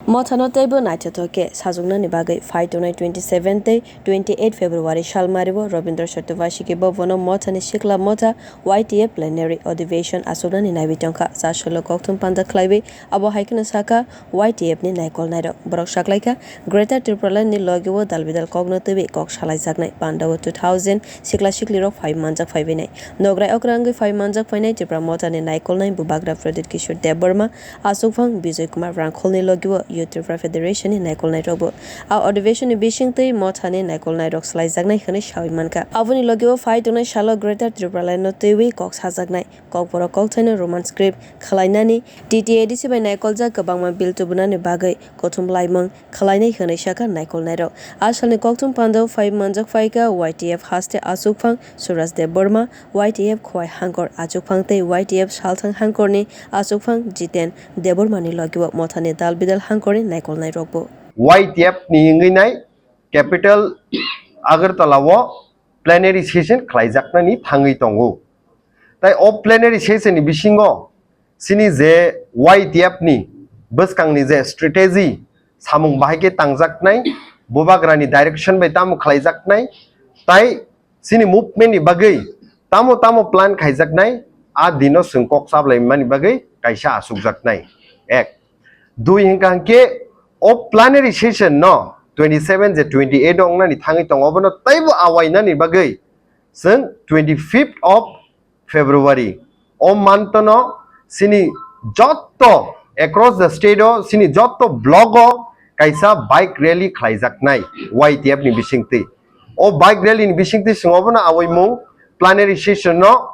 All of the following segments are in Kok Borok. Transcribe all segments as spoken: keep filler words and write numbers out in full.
Mothano teibo naithothok khe sajwknani bagwi phai tongnai twenty seven tei twenty eight February salmario Rabindra Chaturvasiki Bhavan-o Mothani Sikla Motha Y T F Plenary Adhiveshon achuknani naiwi tongkha. Chasolo kokthum panda khlaiwi abo hai kheno sakha, Y T F ni naikol nairok borok saklaikha Greater Tipraland ni logio dalbidal kokno twiwi kok salaijaknai pandao two thousand sikla siklirok phai manjak phaibainai. Nograi okra wngwi phai manjak phainai Tipra Mothani naikolnai Bubagra Pradyut Kishore Debbarma, Achukphang Bijoy Kumar Rangkholni logio Youth Tripura Federation ni naikolnairokbo a adhiveshonni bisingtwi Mothani naikolnairok salaijaknai hwnwi sawi mankha. Aboni logio phai tongnai salo Greater Tipraland no twiwi kok sajaknai Kokborok kokthaino Roman script khwlainani T T A D C bai naikoljak kwbangma bill tubunani bagwi kothom laimung khwlainai hwnwi sakha naikolnairok. A salni kokthum pandao phai manjak phaikha Y T F haste achukphang Suraj Debbarma, Y T F Khowai Hangkor achukphang tei Y T F Salthang Hangkorni achukphang Jiten Debbarmani logio Mothani dal bidal hangkorni naikolnairokbo. Y T F ni wngwi nai capital Agartala o plenary session khlaijaknani thangwi tongo. Tai o plenary session ni bisingo chini je Y T F ni bwskangni je strategy samung bahai khe tangjaknai, Bubagrani direction bai tamo khlaijaknai, tai chini movement ni bagwi tamo tamo plan khaijaknai, a dino chwng kok chaplaimani bagwi kaisa achukjaknai. Ek. Dui hwnkha hwnkhe o plenary session no twenty seven je twenty eight o wngnani thangwi tongo, obono teibo awainani bagwi chwng twenty fifth of February o month no chini jotto across the state o chini jotto block o kaisa bike rally khlaijaknai Y T F ni bisingtwi. O bike rally ni bisingtwi chwng obono awaimung plenary session no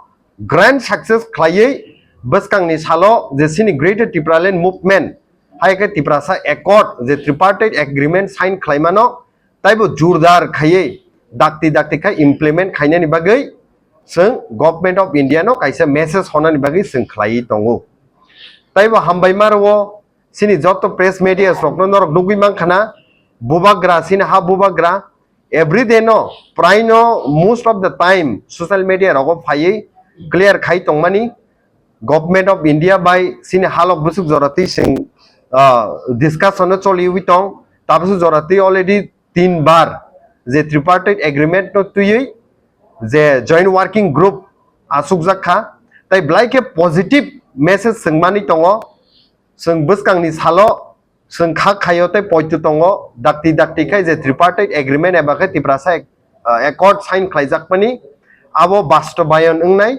grand success khlaiwi bwskangni salo je chini Greater Tipraland Movement hai khe Tiprasa Accord je tripartite agreement sign khlaimano taibo jurdar khaiwi dakti dakti khe implement khainani bagwi chwng Government of India no kaisa message honani bagwi chwng khlaiwi tongo. Taibo hambai ma rwo chini joto press media rokno norok nugwi mankha na, Bubagra chini ha Bubagra everyday no prai no most of the time social media rogo phaiwi clear khai tongmani, Government of India bai chini halok bwswk jora twi chwng, ah, discussion no choliwi tong, tabwswk jora twi already tin bar je tripartite agreement no twiwi je joint working group achukjak kha, tai belai khe positive message chwng manwi tongo. Chwng bwskangni salo chwng kha khaio tei poito tongo, dakti dakti khai je tripartite agreement eba khe Tiprasa ac-, ah, accord sign khlaijakmani abo bastobayon wngnai,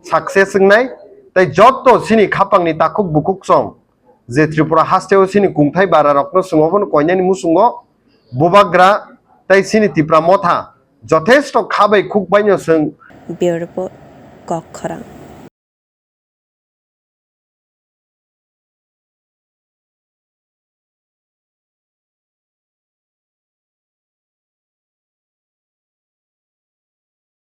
success wngnai, tei jotto chini khapangni takhuk bukhuk song je Tripura hasteo chini kungthai bara rokno chwng obono koinani muchungo Bubagra tei chini Tipra Motha jothesto kha bai khuk baino chwng Bureau Report, Kok Khorang.